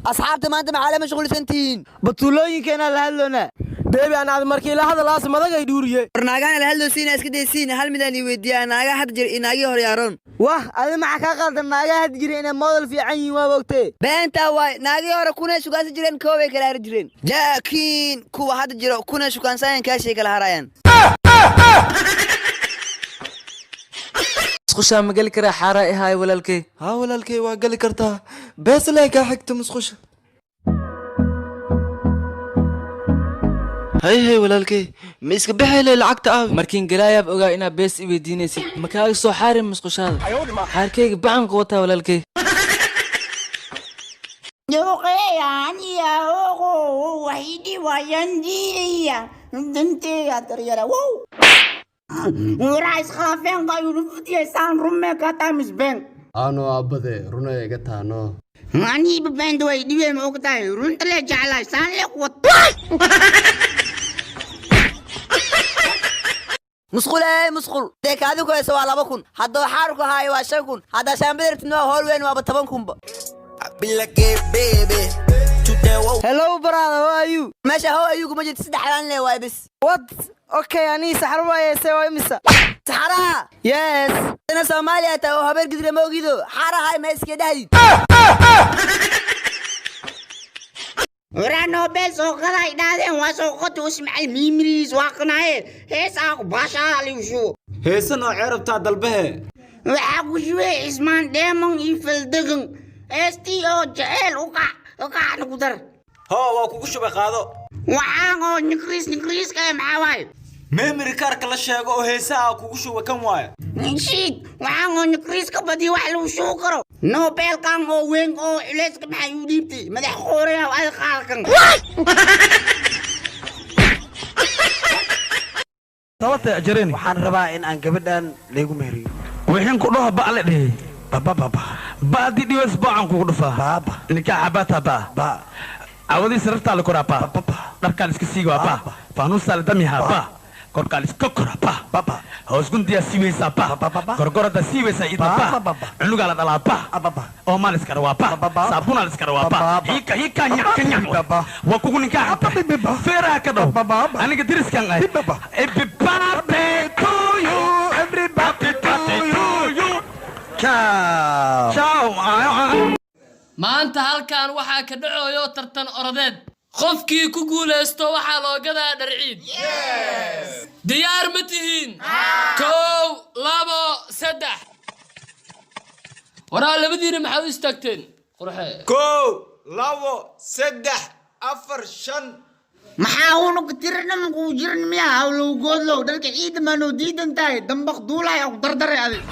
Asxaabta, maanta maxaa la mashquulsantihiin? Batuulooyinkeena la hadloonaa. Baby, aan aad markii la hadalaas madagay dhuuriye. War naagaana la hadloosiina, iska daysiin. Hal midaan ii weydiiyaa: naagaha hadda jira iyo naagihii hore yaaroon? Wah, adi maxaa kaa qaldan? Naagaha had jira inay model fiican yihiin waa ogtee. Beentaa waay. Naagihii hore kunay shukaansan jireen, koobay kala hari jireen, laakiin kuwa hadda jiro kunay shukaansanayaan, kaashay kala harayaan. Musqushaa ma geli karaa? Xaaraa ihaay, walaalkey. Haa walaalkay, waa gali kartaa. Beeslee kaa xigta musqusha. Hay hay walaalkay, ma iska bixayle lacagta aabi? Markiin galaayaab ogaa inaad bees i weydiinaysid. Ma kaaga soo xaarin musqushaada? Xaarkayga bacan ku wataa, walaalkey. Ano aabade, runay iga taano. Musqul ey musqul, dee kaadi ku hayso waa 2000, hadduu xaarku haayo waa 5000, haddaa shaambada rabtid waa hool weyn, waaba 10,000ba. Hello brother, how are you? Meesha how ayugu ma jirto, saddex xalaan le waay bis. What? Okay, anii saxar waaye, see waa imisa? Saxaraha? Yes. Ina Soomaaliya tahay oo habeer gidra ma ogido xaarahay, ma iska dhahdid. Heese noocee rabtaa dalbahe? Hoo, waa kugu shubay, qaado. Memory kaarka la sheego oo heesaha kugu shubay kan waaye. Waxaan rabaa in aan gabadhan laygu meheriyo. Wixin ku dhaho ba la dhihi babababa baadi dhiwas baacan kugu dhufaa baaba nikaaxa bata ba ba awadii sarartaa la koraa ba dharkaan iska siigaa ba faanuusaa la damyahaa ba korkaan iska koraa ba hoos gundiyaa siiweysaa ba gorgorada siiweysaa idna ba cunugaa la dhalaa ba oomaan iska rawaa ba saabunaa la iska rawaa ba hiika hiika nyac ka nyac waa kugu nikaaxa feeraha ka dhow aniga diriskan ah. Happy birthday to you, everybody to you. Ciao. Ciao. Maanta halkan waxaa ka dhacoyo tartan orodeed. Qofkii ku guulaysto waxaa loo gadaa dharciid. Diyaar ma tihiin? Kow, labo, saddex. Waraa, labadiina maxaad u istaagteen? Qurxe. Kow, labo, saddex, afar, shan. Maxaa unug tirina makuu jirin miya? Hawlow goodlow, dharka ciida maanoo diidan tahay, dambaq duulay ku dardaray adig.